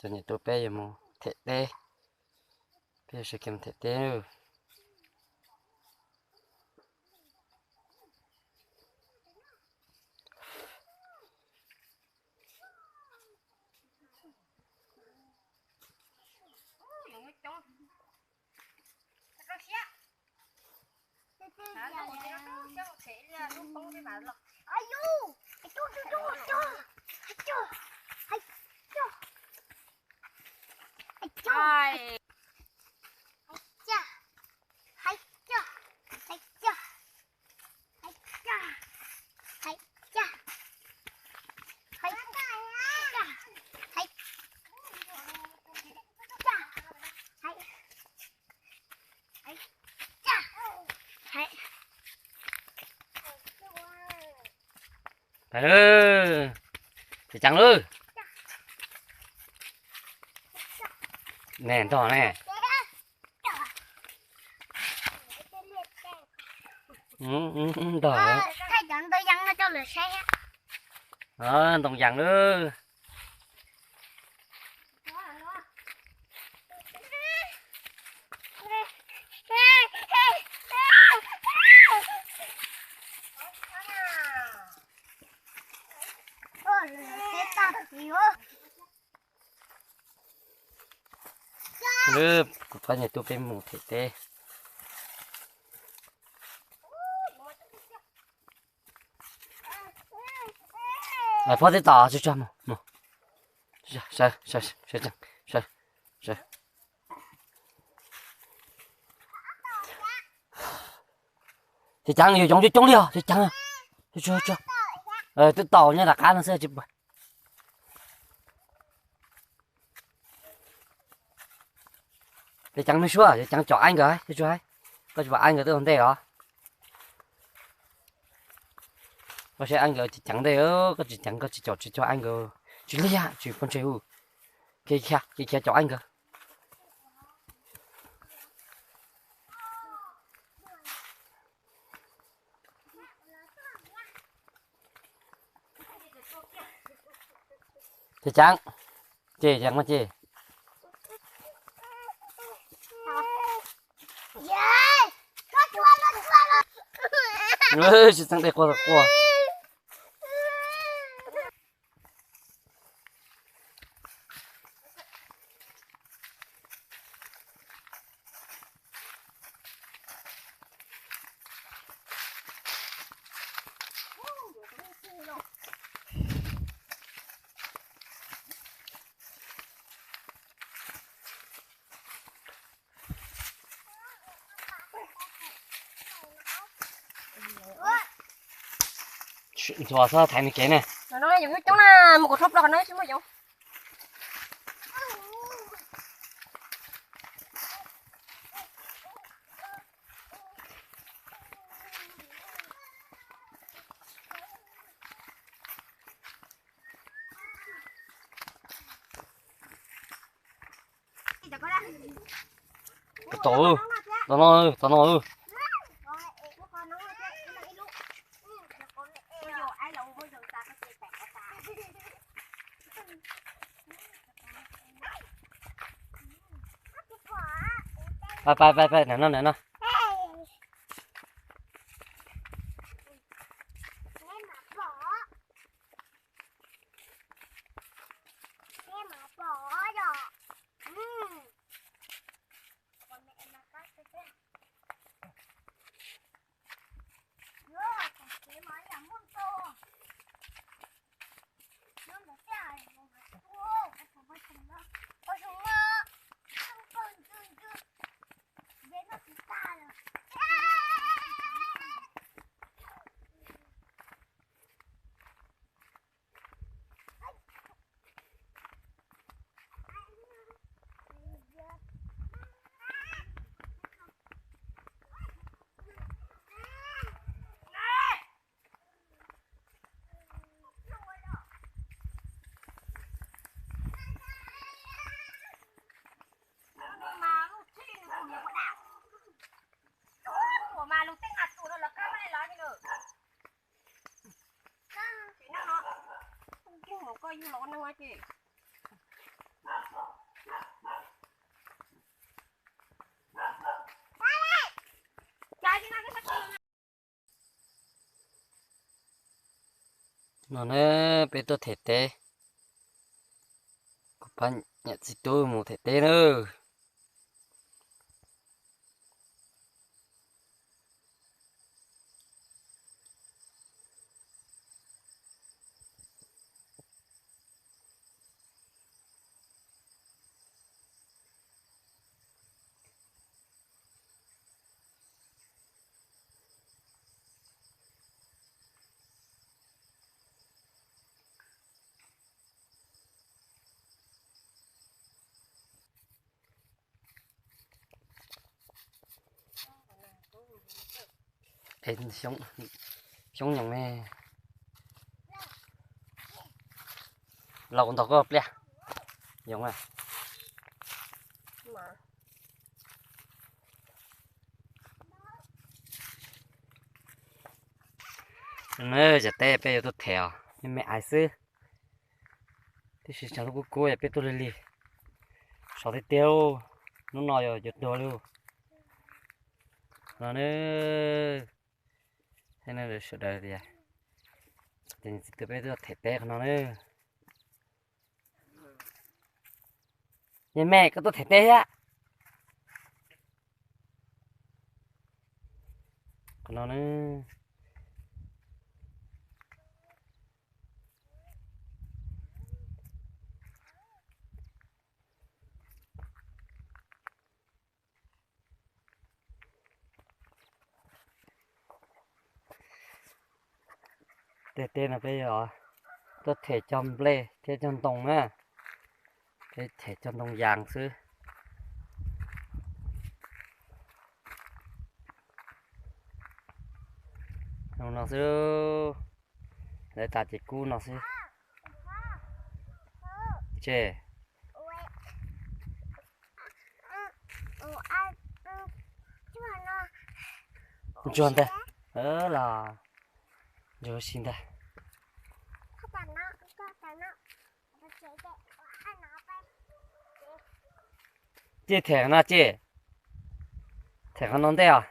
Cov niam tub peb yuav mus them teb, peb yuav sawv kev mus them teb. Pais lawm, tsis ceev lawm. Ne, nrog ne. Nrog. Ntoo yees lawm. Kuv pab niam tub peb mus them teb. Phob teb tos tsuag tsuag mus, mus. Sawv, sawv, sawv, sawv. Ces ceev, yuav yoov coob coob li os, ces ceev. Tsuag tsuag, twb tau nyob tom qab no xwb tsis pom. Ces ceev me suab, ces ceev caum Aib nkawd, tsuag tsuag. Koj tsis pom Aib nkawd twb ua ntej os. Koj saib Aib nkawd ces ceev ntej, koj tsis ceev, koj tsis caum tsis tsuag Aib nkawd, tsis liag tsis pov ntseg hu. Khiav, khiav caum Aib nkawd. Ces ceev, ces ceev mas ces. Tsis txeeb dej quaj quaj. Ntxuav txhob thaiv nws kev ne. Coob na, mus kom txhob ploj qhov no tsis muaj yoov. Tom, tom no, tom no. Pais pais pais pais, nram no nram no. No ne, peb tuaj them teb, kuv pab niam txiv tub mus them teb nawb. Xyoob nyoos ne. Los kuv ntaus koj pliaj. Yoov a. Cov teb peb yuav tuaj them os, me me ais xwb. Tiam sis tshav kub kub peb tuaj lig lig, sov tiag tiag. Hnub no yog yuav dua li no ne. Sawv daws tias, ces txiv tuaj peb tuaj them teb qhov no na. Niam me, koj tuaj them teb thiab? Qhov no na. Tej teb no peb yog tuaj them cog nplej thiab cog ntoo na. Peb them cog ntoo yas xwb. Zoo no xwb. Lawv tas ces kub no xwb. Ces ntsuag ntag, los ntsuag si ntag. Ces them no ces, them qhov no ntej os.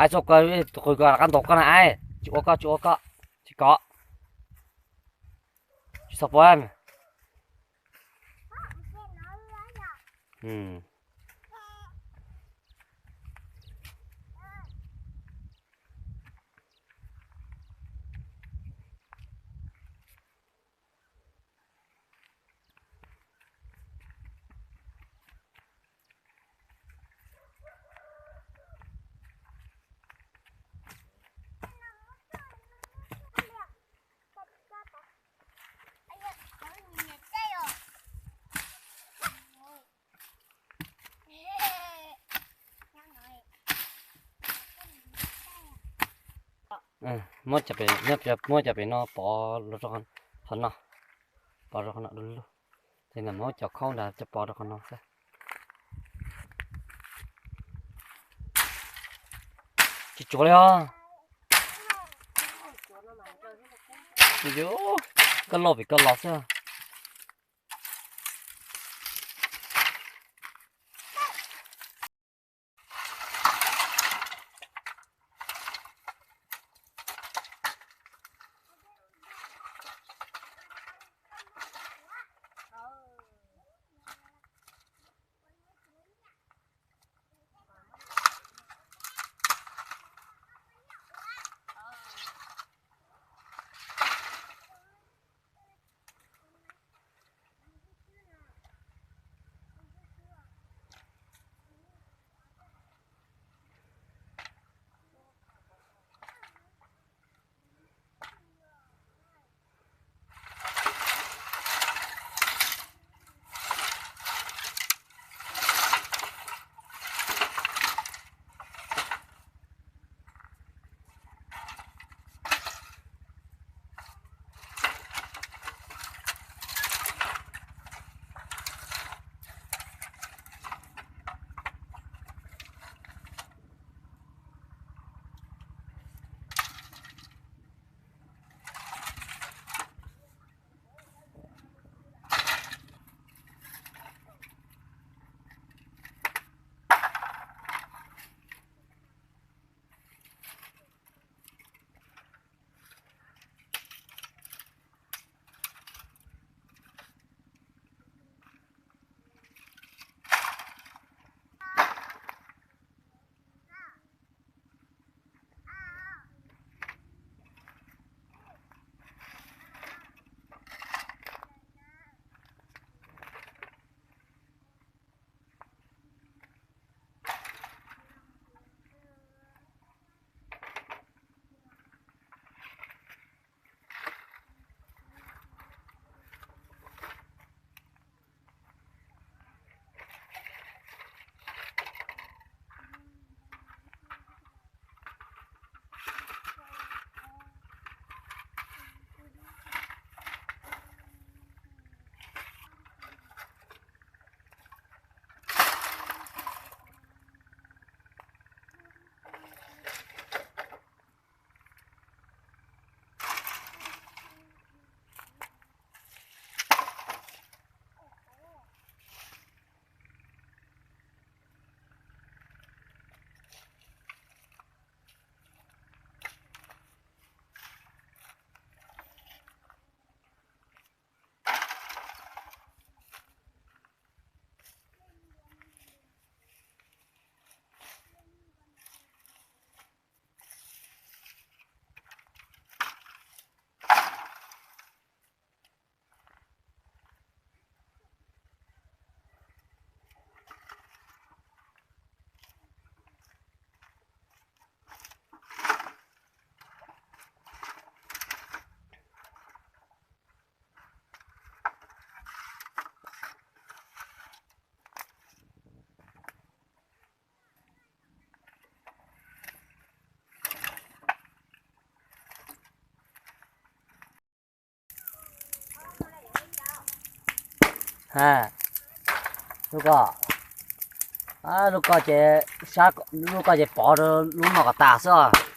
Ais txog koj, tus qws koj rov qab ntaus koj na, ais tsis ua koj, tsis ua koj, tsis kov, tsis txhob pov. Muab cov pem, muab cov pem no pov los rau qhov no, pov rau qhov no du lug, ces muab cov khaub ntawd coj pov rau qhov no xwb. Tsis tsuav li os. Yuav koj los pem koj los xwb. Ha, lub ko, lub ko ces, lub ko ces pov rau lub no kom tas xwb os.